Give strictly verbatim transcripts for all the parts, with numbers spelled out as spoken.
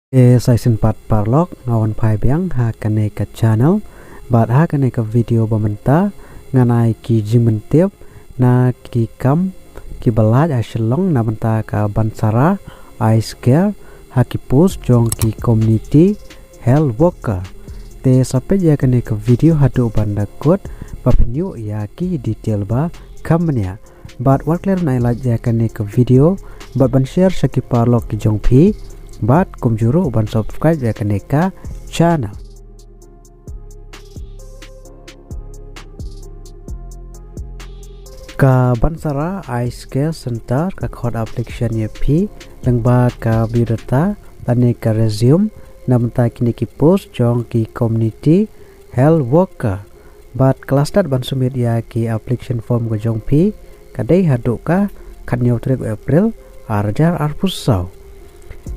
Te sa shisien pat paralok, nga wan phai biang ha kane ka channel bad ha kane ka video ba mynta ngan ai ki jingmyntip na ki kam kiba lait ha Shillong na bynta ka Bansara Eye Care ha ki post jong ki community health worker. Te sa peit ïa kane ka video haduh ban da kut ba phin ïoh ïa ki detail ba kham bniah. Bad wat klet ban ai like ïa kane ka video bad ban share sha ki paralok ki jong phi, bad kumjuh ruh ban subscribe ïa kane ka channel. Ka Bansara Eye Care Center ka khot application ïa phi lyngba ka biodata lane ka resume na bynta kine ki post jong ki community health worker. Bad ka last date ban submit ïa ki application form ka jong phi ka dei haduh ka khatñiew tarik April ar hajar arphew saw.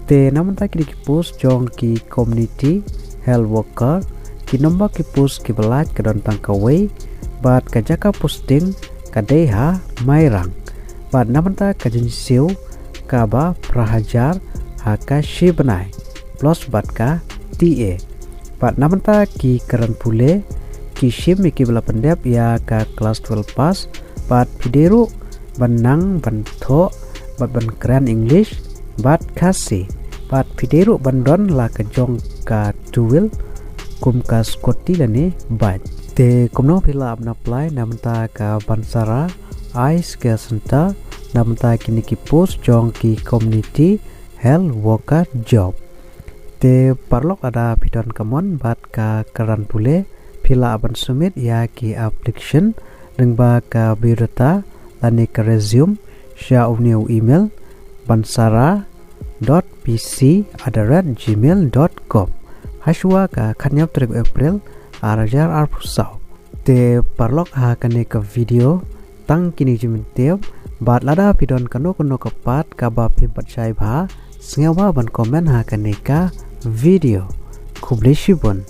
Te na bynta kine ki post jong ki community health worker, ki number ki post kiba lait ka don tang kawei bad ka jaka posting ka dei ha Mairang. Bad na bynta ka jingsiew kaba phra hajar ha ka shi bnai plus bad ka T A. Bad na bynta ki kren pule ki shim ïa kiba la pyndep ïa ka class twelve pass bad phi dei ruh ban nang ban thoh bad ban kren English bad Khasi. Bad phi dei ruh ban don la ka jong ka two wheel kum ka scooty lane bike. Te kumno phi lah ban apply na bynta ka Bansara Eye Care Center na bynta kine ki post jong ki community health worker job. Te paralok lada phi don ka mon bad ka kren pule phi lah ban submit ïa ki application lyngba ka biodata lane ka resume sha une u email bansara dot P C at the rate gmail dot com. Hashwa ka khatñiew tarik April ar hajar arphew saw. Te paralok ha kane ka video tang kine jingmyntip bad lada phi don kano kano ka pat kaba phim pat shai bha sngewbha ban comment ha kane ka video. Khublei shibun.